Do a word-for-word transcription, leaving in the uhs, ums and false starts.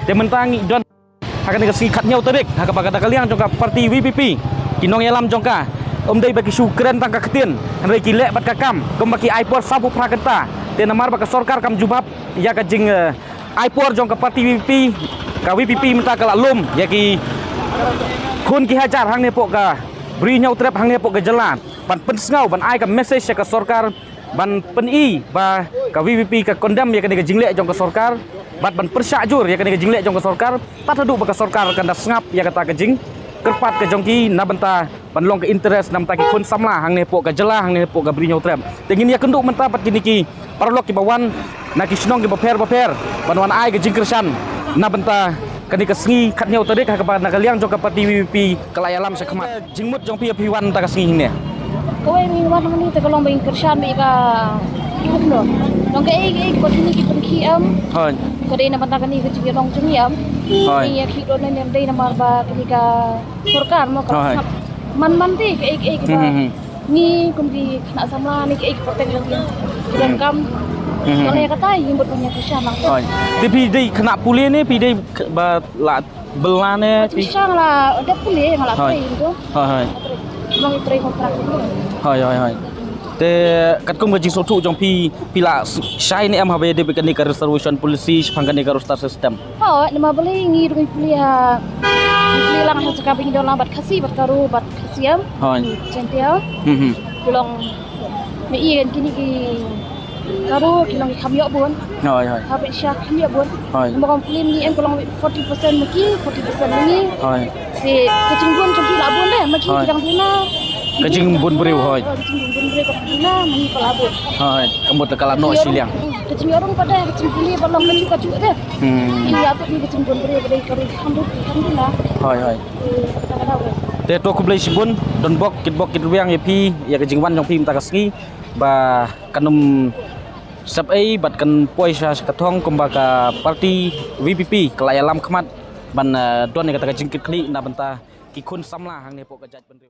Te mynta ngi don ha kane ka sngi khathynñiew tarik, ha kaba ka da ka liang jong ka party VPP, ki nongïalam jong ka, ym dei ba ki shu kren tang ka ktien, hynrei ki leh bad ka kam, kumba ki ai por sawphew phra kynta. Te namar ba ka sorkar kam jubab ïa ka jing, eh, ai por jong ka party VPP, ka VPP mynta ka la lum ïa ki khun ki hajar hangne hapoh ka Bri Hynñiewtrep, hangne hapoh ka jylla, ban pynsngew, ban ai ka message ïa ka sorkar, ban pyni ba ka VPP ka condemn ïa kane ka jingleh jong ka sorkar, bad ban pyrshah jur ïa kane ka jingleh jong ka sorkar, tad haduh ba ka sorkar kan da sngap ïa kata ka jingkyrpad ka jong ki, na bynta ban long ka interest na bynta ki khun samla hangne hapoh ka jylla, hangne hapoh ka Bri Hynñiewtrep. Te ngin ïakynduh mynta bad kine ki paralok kiba wan na ki shnong kiba pher bapher, ban wan ai ka jingkyrshan na bynta kane ka sngi khathynñiew tarik, ha kaba na ka liang jong ka party VPP ka la ïalam shakhmat. Jingmut jong phi ïa phi wan mynta ka sngi hangne? Kawei, ngi wan hangne te ka long ba ngin kyrshan bad ka, ki um noh. Long kaei kaei ba kine ki pynkhih em. Hooid. Ka dei na bynta kane ka jingïalong jong ngi em. Hooid. Ngi ïakhih dohnud ne em, dei namar ba kane ka sorkar mo ka la sngap man man te kaei kaei kiba, hmm, hmm, hmm, ngi kum ki khynnah samla ne kaei ki pateng ka, ki, ki donkam. Hmm, hmm, hmm. Ka dei kata, ngi mut ban ïakyrshan lang. Hooid. Te phi dei khynnah pule ne phi dei k-, ba la bylla ne phi? Shisha nga la dep pule, nga la trei hangto. Hooid, hooid. Nga la trei. Nga la trei kontrak. Hooid, hooid, hooid. Te katkum ka jingsngewthuh jong phi, phi la s-, shai ne em haba ïadei bad kane ka reservation policy shaphang kane ka roster system? Hooid, namar balei ngi ruh ngi pule ha, ngi pule lang ha jaka ba ngi don lang bad Khasi bad Garo bad Khasi em. Hooid. Jaiñtia. Hmm, hmm. Ki long, me i kan kine ki Garo ki long ki kham ïoh bun. Hooid, hooid. Haba sha kham ïoh bun. Hooid. Namar kong pule ngi em ka long forty percent ma ki, forty percent ma ngi. Hooid. Te ka jingbun jong ki la bun de, ma ki, hooid, ki dang duna. Ka jingbun briew, hooid. Ka jingbun briew ka duna, ma ngi ka la bun. Hooid, ka mut ka la noh shiliang. Ka jingïoh rung pat de, ka jingpule pat long kajuh kajuh de. Hmm. Ïa ka jingbun briew pat de ka rung kham duna. Hooid, hooid. Te to khublei shibun, don bok, kit bok kit rwiang ïa phi, ïa ka jingwan jong phi mynta ka sngi, ba kan ym sep ei bad kan poi sha, sha ka thong kumba ka party VPP ka la ïalam khmat ban, eh, don ïa kata ka jingkitkhlieh na bynta ki khun samla hangne hapoh ka jaitbynriew.